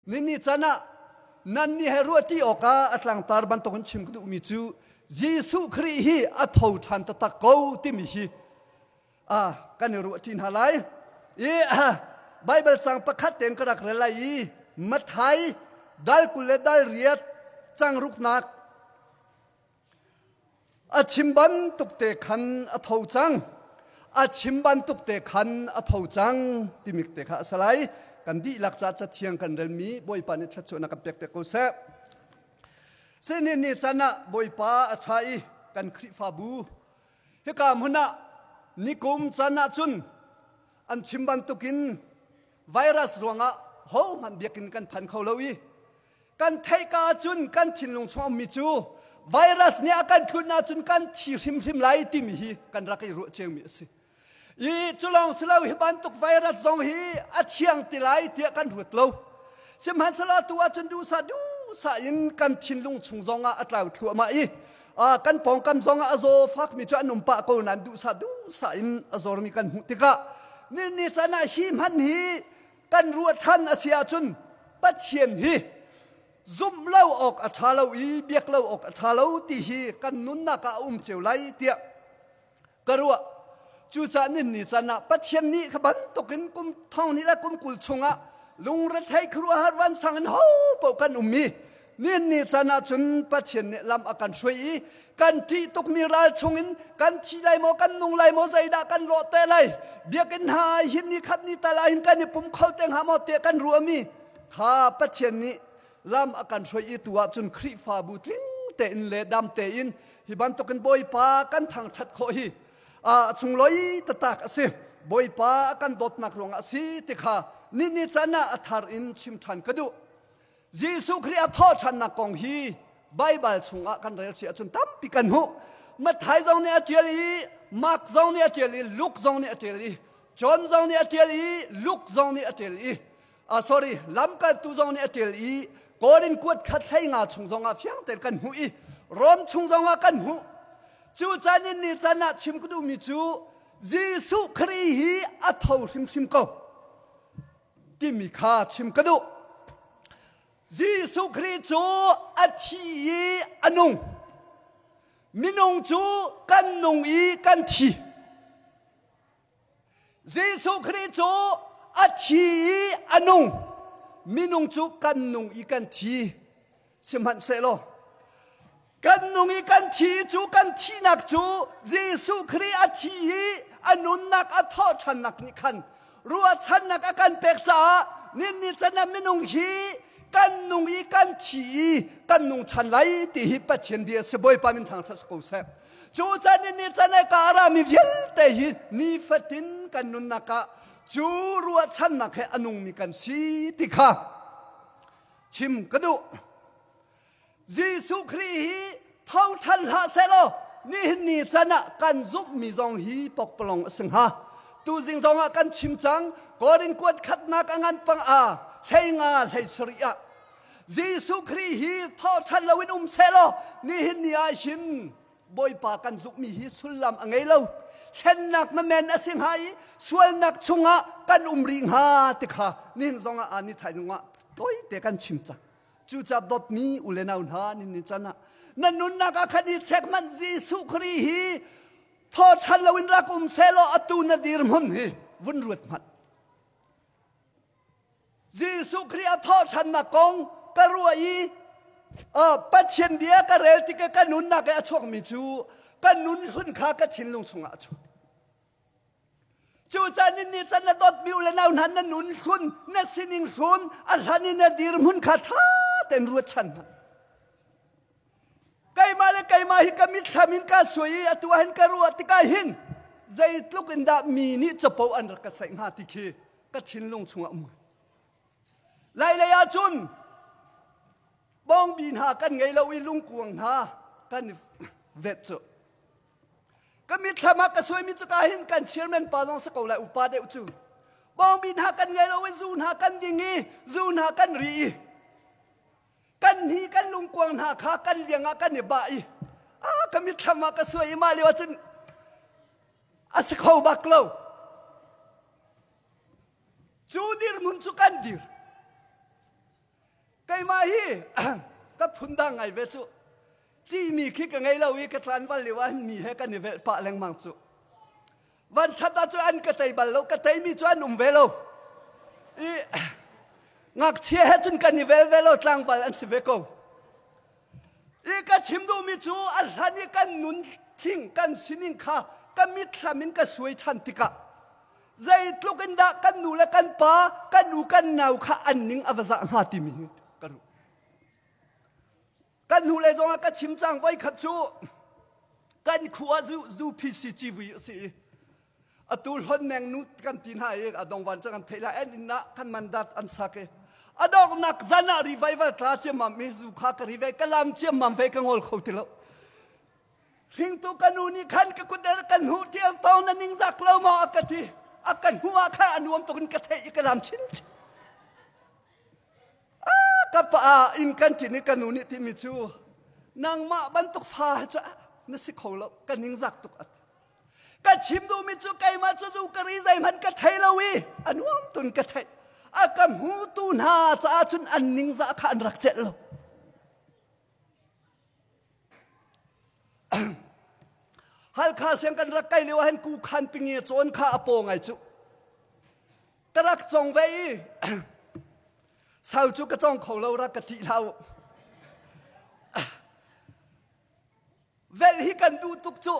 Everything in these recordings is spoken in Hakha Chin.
Nini can ah nannih he ruahṭi awkah a tlangtar bantukin chim ka duhmi cu Jesuh Khrih hi a tho ṭhan taktak ko timi hi kan i ruahṭi hna lai. I Baibal cang pakhat tein ka rak rel lai i Matthai dal 20 le dal riat cang ruknak A chim bantuk te khan a tho cang. A chim bantuk te khan a tho cang timi te kha a si lai. Kan dihlak ca cathiang kan relmi Bawipa nih thluachuahnak kan pek piak ko seh. Sinin ni can ah Bawipa a ṭha i kan Khrihfabu hika hmun ah nikum can ah cun an chim bantukin virus ruangah hohmanh biakinn kan phan kho lo i Kan theih ka ahcun kan thinlung chung ummi cu virus nih a kan tlunh ahcun kan thi hrimhrim lai timi hi kan rak i ruah ceumi a si. I culawng silo hi bantuk virus zong hi a thiang ti lai tiah kan ruat lo. Sihmanhsehlaw tu ahcun duhsah duhsah in kan thinlung chung zongah a tlau thluahmah i kan pawngkam zongah a zaw fakmi cu an um pah ko nain duhsah duhsah in a zormi kan hmuh tikah ni ni caan ah hi hman hi kan ruah ṭhan a si ahcun Pathian hi zumh lo awk a ṭha lo i biak lo awk a ṭha lo ti hi kan nunnak ah a um cio lai tiah ka ruah. Cucaah ninni can ah Pathian nih kha bantukin kum thong hnih le kum 20 chungah lungrethei khuaruahhar vansang in ho paoh kan um i Nihin caan ah cun Pathian nih lam a kan hruai i kan ṭih tukmi ral chungin kan thi lai maw kan nung lai maw zeidah kan lawh te lai biakinn hna hin ni khat ni tal ah hin kan i pum kho te hnga maw tiah kan ruahmi kha Pathian nih lam a kan hruai i tu ah cun Khrihfabu tling tein le dam tein hi bantukin Bawipa kan thangṭhat khawh hi a sunglawi taktak a si Bawipa a kan dawtnak ruangah a si ti kha ni ni caan ah a thar in chim ṭhan ka duh Jesuh Khrih a thawhṭhannak kong hi Baibal chungah kan rel si ahcun tampi kan hmuh. Matthai zong nih a ṭial i Mark zong nih a ṭial i Luke zong nih a ṭial i John zong nih a ṭial i Luke zong nih a ṭial i uh, sorry lamkaltu zong nih a ṭial i Korin kuat khat hlei nga chung zongah fiang tein kan hmuh i Rom chung zongah kan hmuh. Cu caan in ni caan ah chim ka duhmi cu Jesuh Khrih hi a tho hrimhrim ko. timi kha chim ka duh. Jesuh Khrih cu a thi i a nung. Minung cu kan nung i kan thi. Jesuh Khrih cu a thi i a nung. Minung cu kan nung i kan thi. Sihmanhsehlaw kan nung i kan thi cu kan thihnak cu Jesuh Khrih a thi i a nunnak a thawhṭhannak nih khan ruahchannak a kan pek caah ninni can ah minung hi kan nung i kan thi i kan nung ṭhan lai ti hi Pathian bia a si Bawipa min thangṭhat si ko seh. Cu can in ni can ah ka rami vialte hi nifatin kan nunnak ah cu ruahchannak he a nungmi kan si ti kha chim ka duh. Jesuh Khrih hi tho ṭhan hlah sehlaw nihin ni can ah kan zumhmi zong hi pokpalong a si hnga. Tuzing zong ah kan chim cang Korin kuat khatnak a ngan pang a hlei nga hlei sarih ah Jesuh Khrih hi tho ṭhan loin um sehlaw nihin ni ah hin Bawipa kan zumhmi hi sullam a ngei lo. Hlennak mamen a si hnga i sualnak chungah kan um rih hnga ti kha nihin zongah ah ni thai zongah tawite kan chim cang. Cucaah dawtmi u le nau hna nin ni can ah na nunnak ah khan i check hmanh Jesuh Khrih hi thawṭhan loin rak um sehlaw atu na dirhmun hi vun ruat hmanh. Jesuh Khrih a thawhṭhannak kong ka ruah i Pathian bia ka rel tikah ka nunnak i a chuakmi cu ka nun hlun kha ka thinlung chungah a chuak. Cucaah nin nih can na dawtmi u le nau hna na nun hlun, na sining hlun, a hlan in na dirhmun kha ṭha tein ruat ṭhan hna. Keimah le keimah hi ka mitthlam in ka suai i atu ah hin ka ruah tikah hin zeitluk in dah mi nih capo an rak ka saih hnga ti khi ka thinlung chungah um. Lailei ah cun bawngbi hna kan ngei lo i lungkuang hna kan i vet cu. Ka mitthlam ah ka suaimi cu ka hin kan chairman pa zong si ko lai upa deuh cu. Bawngbi hna kan ngei lo i zu hna kan ding i zu hna kan ri i kan hi kan lungkuang hna kha kan liang ah kan i bah i a ka mitthlam ah ka suai i mah lio ah cun a si kho bak lo. Cu dirhmun cu kan dir. Keimah hi ka phundang ngai ve cu. Ṭihmi khi ka ngei lo i ka tlanval lio ah mi he kan i velh pah lengmang cu. Van ṭhat ah cun an ka tei bal lo, ka teimi cu an um ve lo. I ngakchia he cun kan i vel ve lo, tlangval an si ve ko. I ka chim duhmi cu a hlan i kan nun thing kan sining kha ka mitthlam in ka suai ṭhan tikah zeitluk in dah kan nu le kan pa kan u kan nau kha an ning a va zah hnga timi hi ka ruh. Kan hnulei zongah ka chim cang voikhat cu kan khua zu zu PC civui a si i atu hlon meng nu kan ti hna i a dongvan cu kan theih lai an inn ah kan mandat an sak i a donghnak zan ah revival tla ciammam i zu kha ka ri ve ka lam ciammam ve ka ngol kho ti lo hringtu ka nu nih khan ka kut kan hnuh tial to na ningzak lo maw a ka ti a ka hnu ah khan a nuam tuk in ka theih i ka lam chinchin Ka pa inn kan ṭin i ka nu nih timi cu nangmah bantuk fa cu na si kho lo ka ningzak tuk a ti. Ka chim duhmi cu keimah cu zu ka ri zeihmanh ka thei lo i a nuam tun ka theih. A ka hmutu hna caah cun an ningzah kha an rak celh lo. Halkha siang kan rak kai lio ah hin kukhan pingi cawn kha a paw ngai cu. Ka rak cong ve i sau cu ka cong kho lo rak ka ṭih hlah u. Velh hi kan duh tuk cu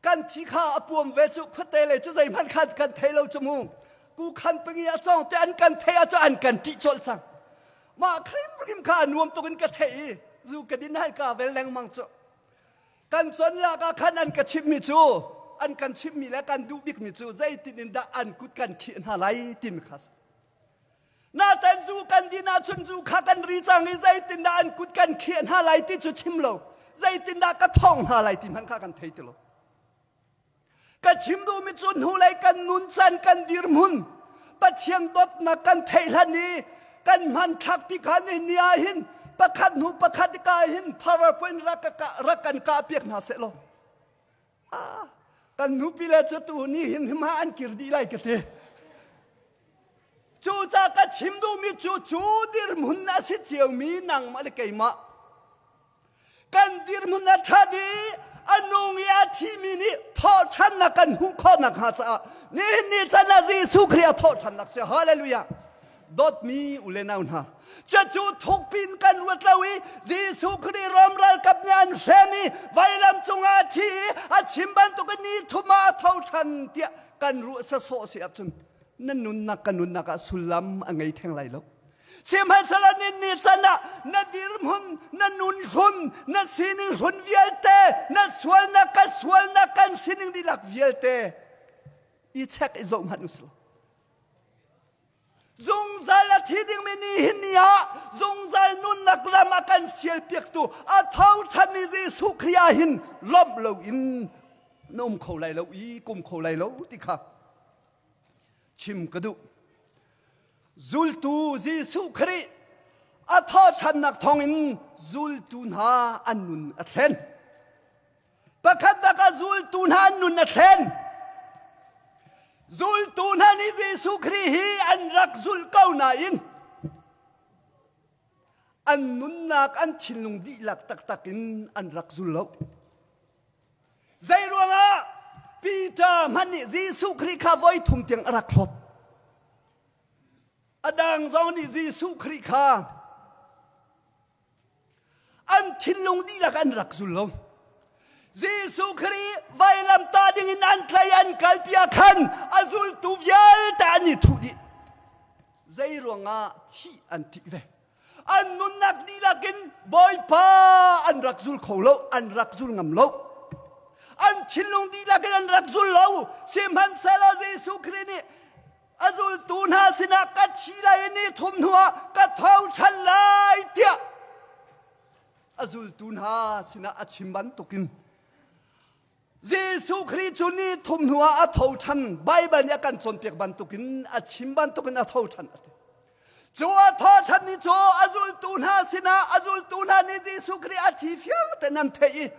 kan thi kha a puam ve cu khuate lei cu zeihmanh khan kan thei lo cu mu ku khan pangi a cong te an kan thei ah cu an kan ṭih colh cang mah hrimhrim kha a nuam tuk in ka theih i zu ka din hai ka vel lengmang cu Kan conlak ah khan an ka chimhmi cu an kan chimhmi le kan duh bikmi cu zeitin in dah an kut kan khih hna lai timi kha si. Naten zu kan din ahcun zu kha kan ri cang i zeitindah an kut kan khih hna lai ti cu chim lo. Zeitindah ka thong hna lai ti hmanh kha kan thei ti lo. Ka chim duhmi cu hnulei kan nun can kan dirhmun Pathian dawtnak kan theih hlan i kan hmanthlak pi kha ni ni ah hin pakhat hnu pakhat ka hin PowerPoint rak ka rak kan kah piak hna seh law ah kan nupi le cu tu ni hin hma an kir dih lai ka ti cu ca ka chim duhmi cu cu dirhmun a si ciomi nangmah le keimah Kan dirhmun a ṭhat i a nung i a thimi nih thawhṭhannak kan hmuh khawh nakhnga caah nihin ni chan ah Jesuh Khrih a thawhṭhannak si. Hallelujah! Dawtmi u le nau hna, cucu thukpi in kan ruat lo i Jesuh Khrih Rom ralkap nih an hrem i vailam cungah a thi i a chim bantukin ni thum ah a tho ṭhan tiah kan ruah sasawh si ahcun na nunnak ka nunnak ah sullam a ngei theng lai lo. Sihmanhsehlaw ni ni can ah na dirhmun, na nun hlun, na sining hlun vialte, na sualnak ka sualnak kan sining dihlak vialte i check i zoh hmanh usih. Zungzal a thi dingmi ni hin ni ah zungzal nunnak lam a kan sialpiaktu a tho ṭhanmi Jesuh Khrih ah hin lawmh loin na um kho lai lo i kum kho lai lo ti kha chim ka duh. Zultu Jesuh Khrih a thawhṭhannak thawngin zultu hna an nun a thlen. Pakhatnak ah zultu hna an nun a thlen. Zultu hna nih Jesuh Khrih hi an rak zulh ko nain an nunnak an thinlung dihlak taktak in an rak zul lo. Zeiruangah Peter hmanh nih Jesuh Khrih kha voi thum tiang a rak hlawt. A dang zong nih Jesuh Khrih kha an thinlung dihlak an rak zul lo. Jesuh Khrih vailamtah dingin an tlai an kalpi ah khan a zultu vialte an i thuh dih. Zeiruangah thih an ṭih ve? An nunnak dihlak in Bawipa an rak zul kho lo, an rak zul ngam lo. An thinlung dihlak in an rak zul lo. Sihmanhsehlaw Jesuh Khrih nih a zultu hna sinah ka thi lai i ni thum hnuah ka tho ṭhan lai tiah a zultu hna sinah a chim bantukin Jesuh Khrih cu ni thum hnuah a tho ṭhan Baibal nih a kan cawnpiak bantukin a chim bantukin a tho ṭhan a ti. Cu a tho ṭhan ni cu a zultu hna sinah a zultu hna nih Jesuh Khrih a thi fiang tein an theih i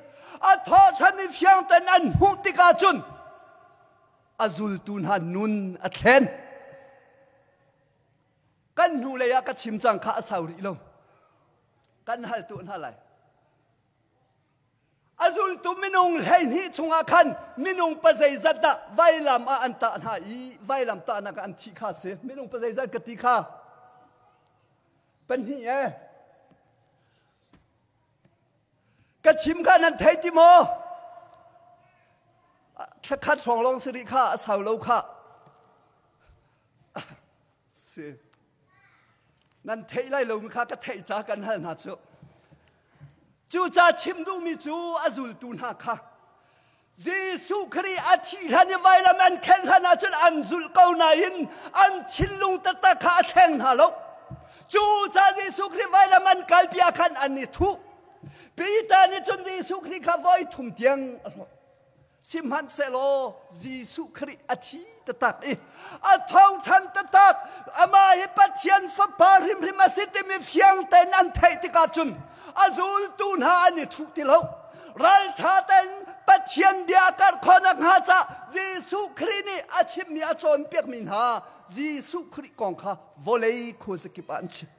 a thawh ṭhan i fiang tein an hmuh tikah cun a zultu hna nun a thlen. Kan hnulei ah ka chim cang kha a sau rih lo. Kan hal tuah hna lai. A zultu minung 12 chungah khan minung pazeizat dah vailam ah an tah hna i vailam tahnak ah an thih kha si. Minung pazeizat ka ti kha. Pahnih e. Ka chim kha nan thei ti maw? Thlakhat hrawng lawng si rih kha a sau lo kha. Si. Nan theih lai lomi kha ka theih ca kan hal hna cu. Cuca chim duhmi cu a zultu hna kha Jesuh Khrih a thih hlan i vailam an khenh hlan ahcun an zulh ko nain an thinlung taktak kha a thleng hna lo. Cucaah Jesuh Khrih vailam an kalpi ah khan an i thuh. Peter nih cun Jesuh Khrih kha voi thum tiang a hlawt. Sihmanhsehlaw Jesuh Khrih a thi taktak i a tho ṭhan taktak. Amah hi Pathian Fapa hrimhrim a si timi fiang tein an theih tikah cun a zultu hna an i thuh ti lo. Ralṭha tein Pathian bia a karh khawh nakhnga ca Jesuh Khrih nih a chimmi a cawnpiakmi hna Jesuh Khrih kong kha vawlei khuazakip ah an chim.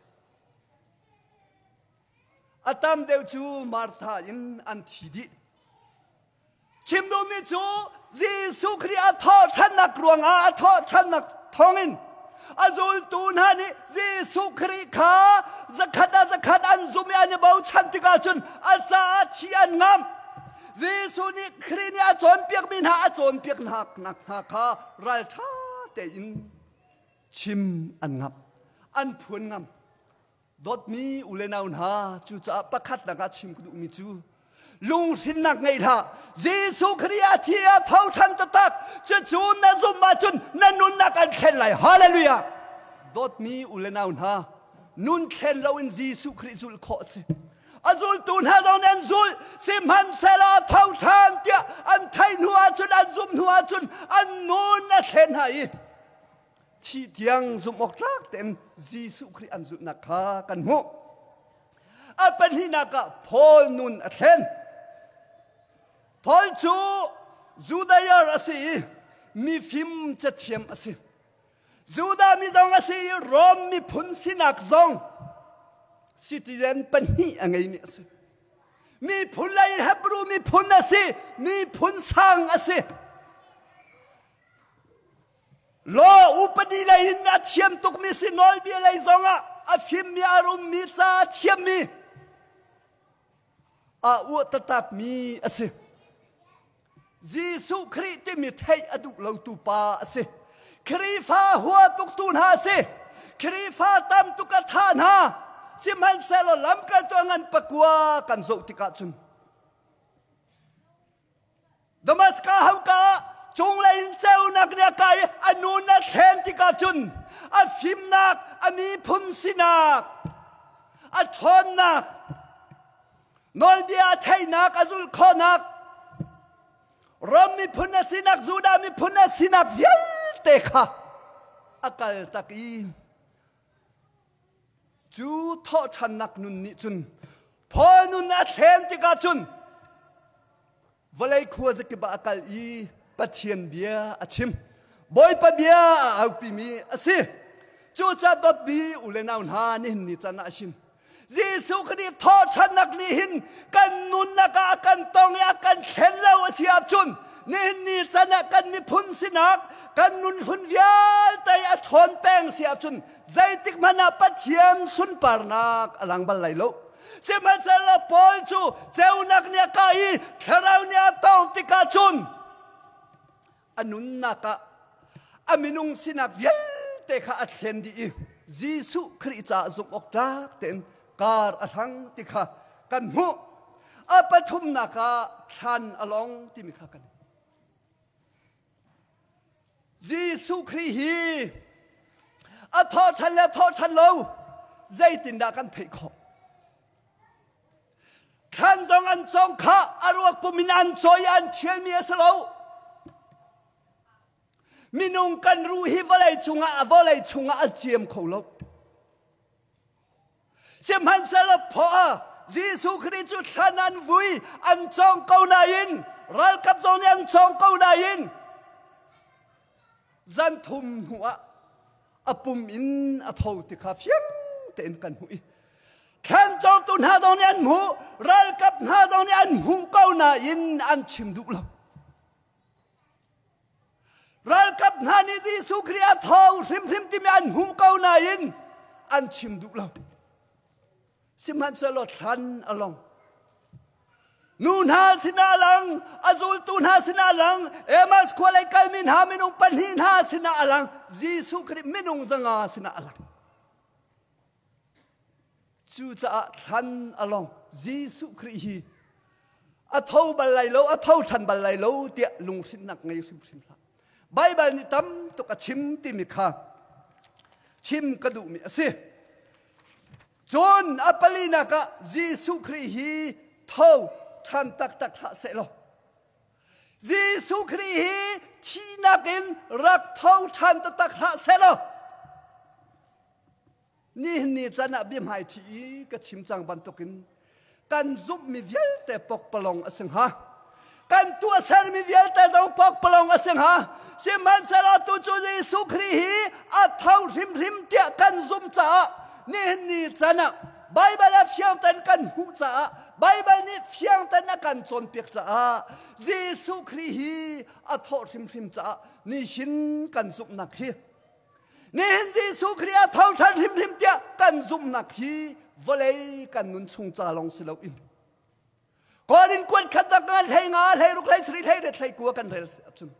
A tam deuh cu Martha in an thi dih. Chim duhmi cu Jesuh Khrih a thawhṭhannak ruangah a thawhṭhannak thawngin a zultu hna nih Jesuh Khrih kha zakhat ah zakhat an zumh i an i bochan tikah cun a caah thi an ngamh. Jesuh nih Khrih nih a cawnpiakmi hna a cawnpiak hna hna kha ralṭha tein chim an ngamh, an phuan ngam. Dawtmi u le nau hna, cucaah pakhatnak ah chim ka duhmi cu lunghrinnak ngei hlah. Jesuh Khrih a thi a tho ṭhan taktak. Cucu na zumh ahcun na nunnak an thlen lai. Hallelujah! Dawtmi u le nau hna, nun thlen loin Jesuh Khrih zulh khawh a si. A zultu hna zong nih an zulh, sihmanhsehlaw a tho ṭhan tiah an theih hnu ahcun, an zumh hnu ahcun an nun a thlen hna i thih tiang zumh awk tlak tein Jesuh Khrih an zulhnak kha kan hmuh. A pahnihnak ah Paul nun a thlen. Paul cu Judair a si i mifim cathiam a si. Judah mi zong a si i Rom miphun sinak zong citizen pahnih a ngeimi a si. Miphun lei Hebrew miphun a si, miphun sang a si. Law upadi lei in a thiam tukmi si nawlbia lei zongah a fimmi a rummi ca a thiammi a uah taktakmi a si. Jesuh Khrih timi theih a duh lotu pa a si. Khrihfa hua tuktu hna a si. Khrihfa tam tuk a thah hna. Sihmanhsehlaw lamkaltu a ngan pakua kan zoh tikah cun Damaskas hauka ah cunglei in ceunak nih a kai i a nun a thlen tikah cun a fimnak, a miphun sinak, a ṭhawnnak, nawlbia a theihnak, a zulh khawhnak, Rom miphun a sinak, Judah miphun a sinak vialte kha a kal tak i Cu thawhṭhannak nun nih cun Paul nun a thlen tikah cun vawlei khua zakip ah a kal i Pathian bia a chim. Bawipa bia a aupimi a si. Cucaah dawtmi u le nau hna nihin ni caan ah a chim. Jesuh Khrih thawhṭhannak nih hin kan nunnak ah a kan tong i a kan thlen lo a si ahcun nihin ni chan ah kan miphun sinak kan nunhlun vialte a ṭhawn peng si ahcun zeitik hmanh ah Pathian sunparnak a lang bal lai lo. Sihmanhsehlaw Paul cu ceunak nih a kah i thlarau nih a tawng tikah cun a nunnak ah a minung sinak vialte kha a thlen dih i Jesuh Khrih caah zumh awk tlak tein kar a hlang ti kha kan hmuh. A pathumnak ah thlan a long timi kha kan Jesuh Khrih hi a thawhṭhan le thawhṭhan lo zeitindah kan theih khawh? Thlan zong an cawng kha a ruak pum in an cawi an ṭhialmi a si lo. Minung kan ruh hi vawlei cungah vawlei chungah a ciam kho lo. Sihmanhsehlaw phaw ah Jesuh Khrih cu thlan an vui an cawng ko nain ralkap zong nih an cawng ko nain zan thum hnu ah. A pum in a tho ti kha fiang tein kan hmuh i thlan cawngtu hna zong nih an hmuh, ralkap hna zong nih an hmuh ko nain an chim duh lo. Ralkap hna nih Jesuh Khrih a tho hrimhrim timi an hmuh ko nain an chim duh lo. Sihmanhsehlaw thlan a long. Nu hna sinah a lang, a zultu hna sinah a lang, Emmaus khua lei kalmi hna minung pahnih hna sinah a lang, Jesuh Khrih minung zanga sinah a lang. Cucaah thlan a long. Jesuh Khrih hi a tho bal lai lo, a tho ṭhan bal lai lo tiah lunghrinnak ngei hrimhrim hlah. Baibal nih tam tuk a chim timi kha chim ka duhmi a si. Cun a palinak ah Jesuh Khrih hi tho ṭhan taktak hlah seh law Jesuh Khrih hi thihnak in rak tho ṭhan taktak hlah seh law nihin ni can ah biahmaiṭhi i ka chim cang bantukin kan zumhmi vialte pokpalong a si hnga. Kan tuahsermi vialte zong pokpalong a si hnga. Sihmanhsehlaw tu cu Jesuh Khrih hi a tho hrimhrim tiah kan zumh caah nihin ni can ah Baibal ah fiangten kan hmuh caah Baibal nih fiangten a kan cawnpiak caah Jesuh Khrih hi a thawh hrimhrim caah nihin kan zumhnak hi Nihin Jesuh Khrih a tho ṭhan hrimhrim tiah kan zumhnak hi vawlei kan nun chung ca lawng si loin Korin kuan khat dak nga hlei nga hlei ruk hlei sarih hlei riat hlei kua kan rel ahcun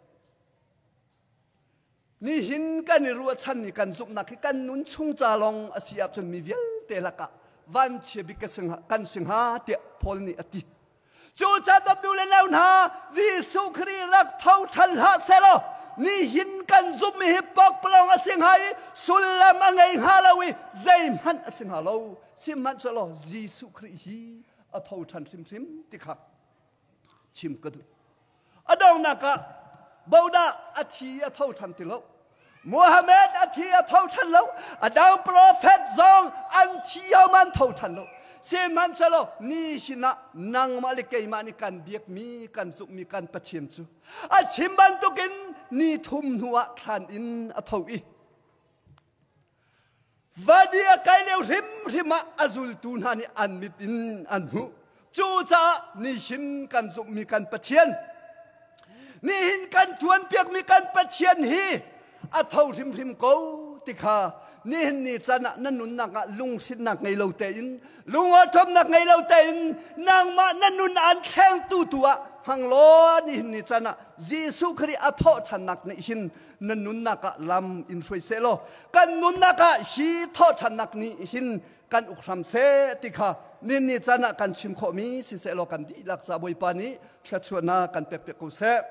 nihin kan i ruahchan i kan zumhnak hi kan nun chung ca lawng a si ahcun mi vialte lakah vanchia bik kan si hnga tiah Paul nih a ti. Cucaah dawtnu le nau hna, Jesuh Khrih rak tho ṭhan hlah sehlaw nihin kan zumhmi hi pokpalawng a si hnga i sullam a ngei hnga lo i zeihmanh a si hnga lo. Sihmanhsehlaw Jesuh Khrih hi a tho ṭhan hrimhrim ti kha chim ka duh. A donghnak ah Bodah a thi a tho ṭhan ti lo. Muhammad a thi a tho ṭhan lo. A dang profet zong an thi man tho ṭhan lo. Sihmanhsehlaw ni sinah nangmah le keimah nih kan biakmi, kan zumhmi kan Pathian cu a chim bantukin ni thum hnuah thlan in a tho i Vadi a kai lio hrimhrim ah a zultu hna nih an mit in an hmuh. Cucaah nihin kan zumhmi kan Pathian, nihin kan ṭuanpiakmi kan Pathian hi a tho hrimhrim ko ti kha nihin ni can ah na nunnak ah lunghrinnak ngei lo tein lungawṭawmnak ngei lo tein nangmah na nun aan thlengtu tu ah hmang law nihin ni can ah Jesuh Khrih a thawh ṭhannak nih hin na nunnak ah lam in hruai seh law kan nunnak ah hi thawhṭhannak nih hin kan uk hram seh ti kha nin ni caan ah kan chim khawhmi siseh law kan dihlak ca Bawipa nih thluachuahnak kan pek piak ko seh.